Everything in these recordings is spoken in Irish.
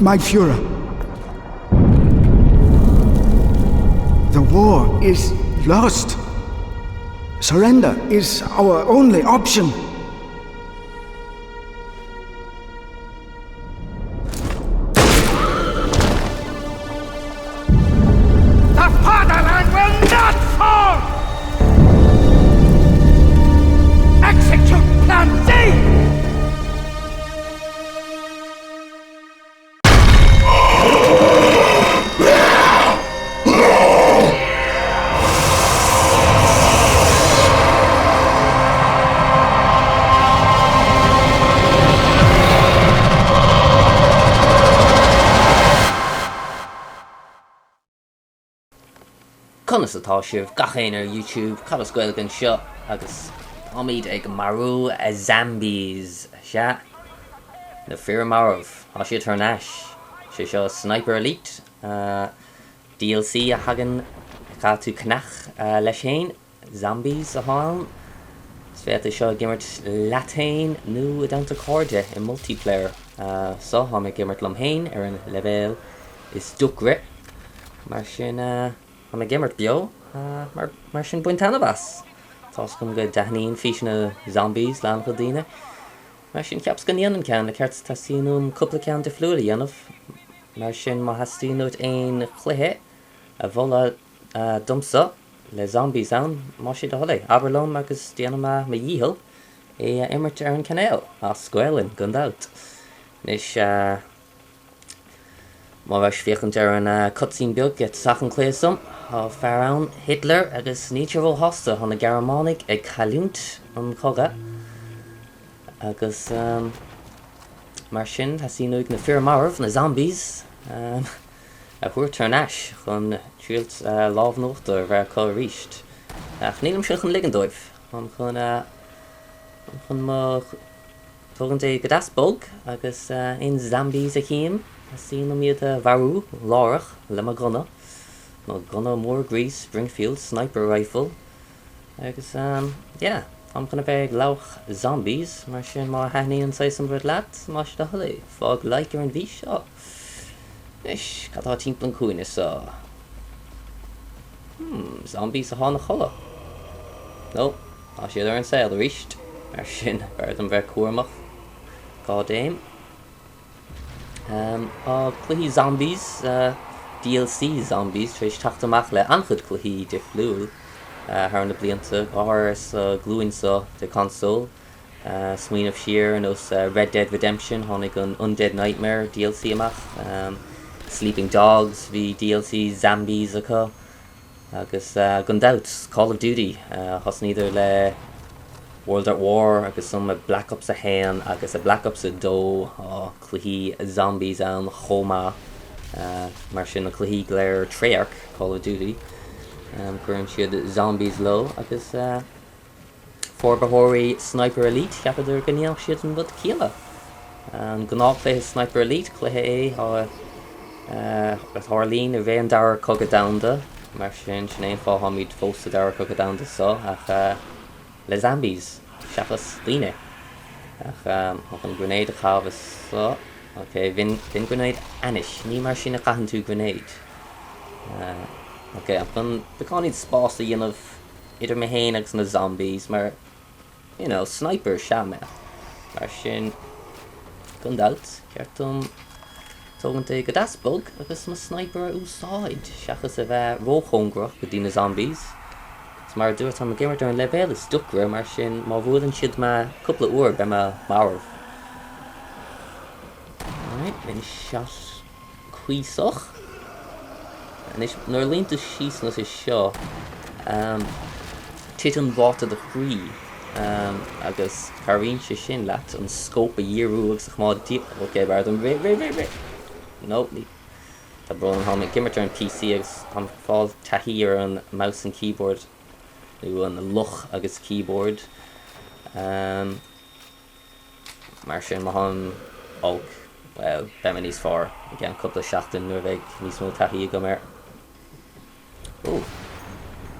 My Führer. The war is lost. Surrender is our only option. The fatherland will not fall! Execute Plan Z! Conas atá sibh gach éinne ar YouTube, Cad as Gaeilge anseo agus táimid ag marú zombies, sea, na fir marbh, tá siad thar n-ais, sé seo Sniper Elite, DLC a thagann caithfidh tú ceannach leis fhéin, Zombies atá ann. Is féidir é seo ag imirt leat fhéin nó i dteannta cairde i multiplayer. So, táim ag imirt liom fhéin ar an leibhéal is deacra. Mar sin, táim ag imirt beo, mar sin bain taitneamh as! Tá's agam go dtaitníonn físeanna zombies le an-chuid daoine. Mar sin, cheapas go ndéanfainn ceann, le ceart teastaíonn uaim cúpla ceann difriúil a dhéanamh. Mar sin, má theastaíonn uait aon chluiche a mholadh domsa le zombies ann, más sé do thoil é, abair liom agus déanfaidh mé mo dhícheall é a imirt ar an cainéal, as Gaelainn, gan dabht. Anois, má bheis féachaint ar an cutscene beag ag tosach an cluiche so, tá fear ann, Hitler, agus níl sé róshásta, tá na Gearmánaigh ag cailliúint an cogadh, agus mar sin, teastaíonn uaidh na fir marbh, na zombies, a thabhairt thar n-ais chun triail lámh in uachtar a bheith acu arís. Ach nílimse chun ligean dóibh. Táim chun, táim chun mo, tógaint é go deas bog agus aon zombies a chím, teastaíonn uaim iad a mharú láithreach le mo ghunna, mo ghunna mór groí Springfield Sniper Rifle. Agus yeah, táim chun a bheith ag labhairt zombies, mar sin má thaitníonn an saghas san rud leat, más é do thoil é, fág like ar an bhfís seo. Anois, cad tá timpeall an cúinne so? Hmm, zombies atá ina chodladh. No, tá siad ar an saol arís. Mar sin, b'fhearr dom bheith cúramach. Goddamn. Um, tá cluichí zombies, uh, DLC zombies, tar éis teacht amach le an-chuid cluichí difriúil uh, thar na blianta, go háirithe sa glúin so de console. Smaoineamh siar ar nós Red Dead Redemption, tháinig an Undead Nightmare DLC amach, Sleeping Dogs, bhí DLC Zambies acu, agus gan dabht, Call of Duty, thosnaíodar le World at War agus some Black Ops 1 agus Black Ops 2, tá cluichí zombies ann chomh maith, mar sin na cluichí go léir Treyarch, Call of Duty, cuireann siad zombies leo agus. Forbarthóirí Sniper Elite, cheapadar go ndéanfadh siad an rud céanna. An gnáthchluiche Sniper Elite, cluiche é a tharlaíonn i ré an Dara Cogadh Domhanda, mar sin, sin é an fáth táimid fós sa Dara Cogadh Domhanda so, ach le zombies seachas daoine. Ach tá chun grenade a chaitheamh so, ok, b'in, b'in grenade ainnis, ní mar sin a chaitheann tú grenade. Ok, chun beagáinín spás a dhéanamh idir mé fhéin agus na zombies mar you know sniper is ea mé. Mar sin, gan dabht, ceart dom tógaint é go deas bog agus mo sniper a úsáid seachas a bheith róchóngarach go dtí na zombies. Agus mar a dúirt, táim ag imirt ar an leibhéal is deacra, mar sin má bhuaileann siad mé cúpla uair beidh mé marbh. Alright, b'in shot cuíosach. Anois, nuair a luíonn tú síos nós é seo, titeann ráta do chroí agus cabhraíonn sé sin leat an scóp a dhíriú agus a choimeád dí-, ok, b'fhearr dom rith, rith, rith, rith! No, ní, tá brón orm, táim ag imirt ar an PC agus táim ag fáil taithí ar an mouse and keyboard, nó an luch agus keyboard. Mar sin, má tháim olc, bhuel, beidh mé níos fearr i gceann cúpla seachtain nuair a bheidh níos mó taithí agam air. Ó!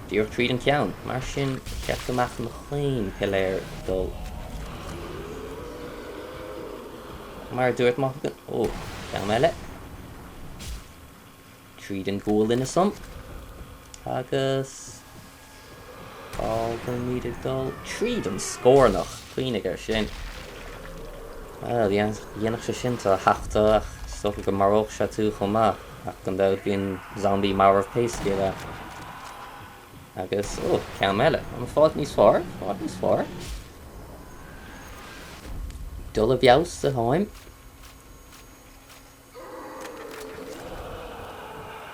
Díreach tríd an cheann. Mar sin, cheart go mbeadh mo chaon piléar ag dul. Mar a dúirt, má thugann. Ó! Ceann eile. Tríd an gualainn ansan agus fágfaimid ag dul tríd an scornach, cuimhnigh air sin. Bhuel, dhéanfadh sé sin tú a thachtadh ach is dócha go maródh sé tú chomh maith, ach gan dabht bíonn zombie marbh pé scéal é. Agus, ó, ceann eile. An fáilt níos fearr? Fáilt níos fearr. Dul i bhfeabhas atáim.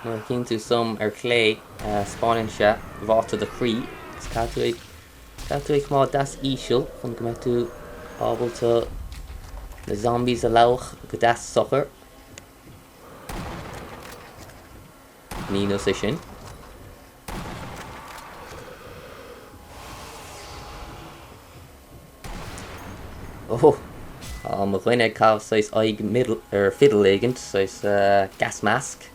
Nuair a chíonn tú zom ar chlé, 'spáineann sé ráta do chroí agus caithfidh tú é, caithfidh tú é choimeád deas íseal chun go mbeidh tú ábalta na zombies a lamhach go deas socair. Ní nós é sin. Ó! Tá mo dhuine ag caitheamh saghas aghaidh middle, ar fidil éigint, saghas gas mask.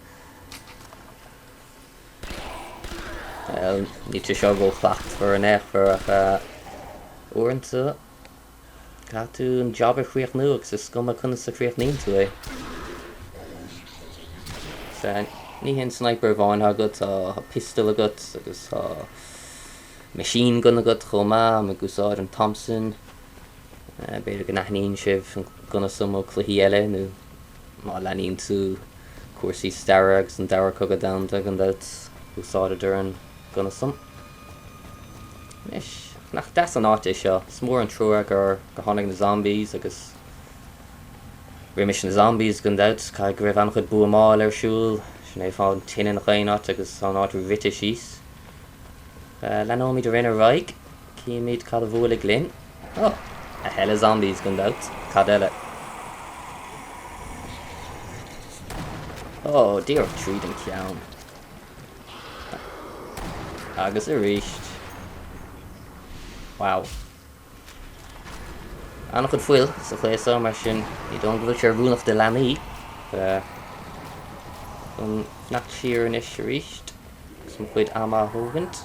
Bhuel, níl sé seo ró-shlachtmhar in aon chor ach uaireanta Caithfidh tú an job a chríochnú agus is cuma conas a chríochnaíonn tú é. Sea, ní haon sniper amháin atá agat, tá pistol agat agus tá machine gun agat chomh maith, táim ag úsáid an Thompson. B'fhéidir go n-aithníonn sibh an gunna san ó chluichí eile nó má leanaíonn tú cúrsaí staire agus an Dara Cogadh Domhanda, gan dabht, úsáideadar an gunna san. Anois, nach deas an áit é seo? Is mór an trua gur tháinig na zombies agus roimis na zombies gan dabht, caithfidh go raibh an-chuid buamáil ar siúl, sin é fáth an tine i ngach aon áit agus tá an áit rite síos. Leanóimid orainn ar aghaidh, cífimid cad a bhuailfidh linn. Oh, a thuilleadh zombies gan dabht, cad eile? Oh, díreach tríd an cheann. Agus arís. Wow. An-chuid fuil sa chluiche seo, mar sin ní dóigh liom go bhfuil sé oiriúnach do leanaí. Chun fanacht siar anois arís agus mo chuid ama a thógaint.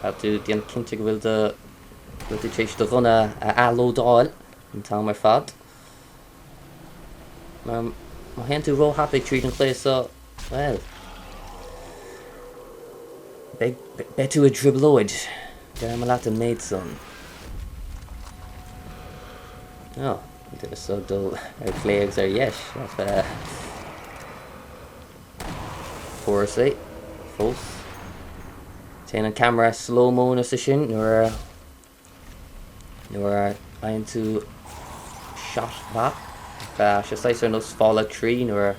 Caithfidh tú déanamh cinnte go bhfuil do go bhfuil tú tar éis do ghunna a athlódáil an t-am ar fad. Mar má théann tú róthapaidh tríd an chluiche seo, bhuel, beidh, beidh tú i dtrioblóid, deirim leat an méid san. Ó, an duine seo ag dul ar chlé agus ar dheis, ach eh, fuaireas é, fós. Téann an ceamara slow-mo sa sin nuair a Nuair a fhaigheann tú shot mhaith, tá sé saghas ar nós Fallout 3 nuair a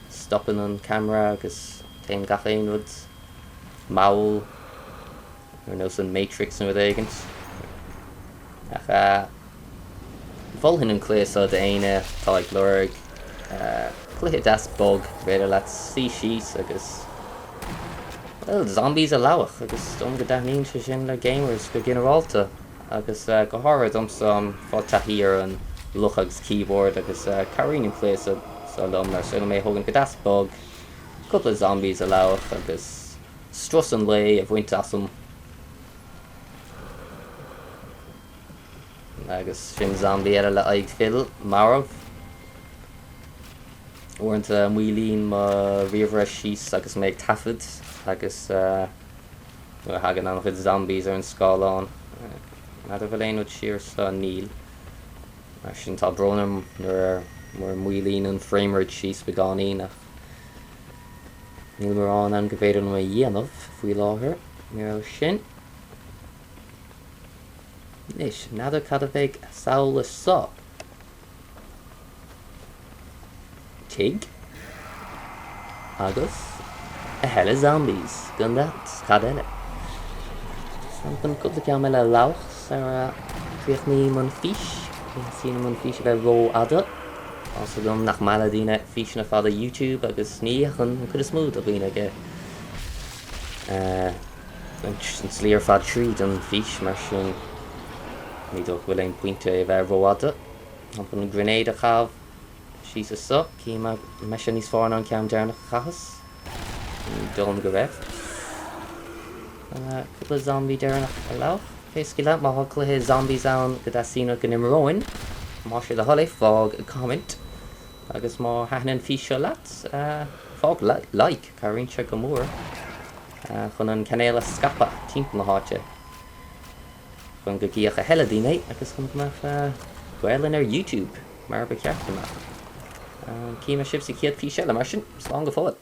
stopann an ceamara agus téann gach aon rud mall ar nós an Matrix nó rud éigint. Ach mholfainn an cluiche seo d'éinne atá ag lorg cluiche deas bog, féidir leat suí síos agus Bhuel, zombies a lamhach, agus is dóigh liom go dtaitníonn sé sin le gamers go ginearálta, agus go háirithe domsa, táim ag fáil taithí ar an luch agus keyboard, agus cabhraíonn an cluiche seo liom, mar is féidir liom é a thógaint go deas bog, cúpla zombies a lamhach, agus strus an lae a bhaint asam. Agus sin zombie eile le aghaidh fidil, marbh. Uaireanta maolaíonn mo ríomhaire síos agus mé ag taifead agus nuair a thagann an-chuid zombies ar an scáileán. N'fheadar bhfuil aon rud siar anseo? Níl. Mar sin tá brón orm nuair a maolaíonn an framerate síos beagáinín ach níl mórán ann go bhféidir liom a dhéanamh faoi láthair. Ní raibh sin. Anois, n'fheadar cad a bheidh sall anseo? Tigh agus a thuilleadh zombies, gan dabht, cad eile? Táim chun cúpla ceann eile a lamhach sara chríochnaím an fís, ní theastaíonn uaim an fís a bheith ró-fhada. Tá's agam nach maith le daoine físeanna fada YouTube agus ní fhéachann an cuid is mó de dhaoine ag an tslí ar fad tríd an fís, mar sin ní dócha go bhfuil aon pointe é a bheith rófhada. Táim chun an grenade a chaitheamh síos anseo, cím an mbeidh sé níos fearr ná an ceann deireanach a chaitheas. Ní dóigh liom go raibh. Cúpla zombie deireanach a lamhach. Pé scéal é, má tá cluiche zombies ann go dteastaíonn uait go n-imreoinn, más é do thoil é, fág comment. Agus má thaitin an fís seo leat, Fág like, cabhraíonn sé go mór chun an cainéal a scaipeadh timpeall na háite chun go gcífeadh a thuilleadh daoine é agus chun go mbeadh Gaelainn ar YouTube mar ba cheart go mbeadh. Cífidh mé sibh sa chéad fís eile mar sin, slán go fóill!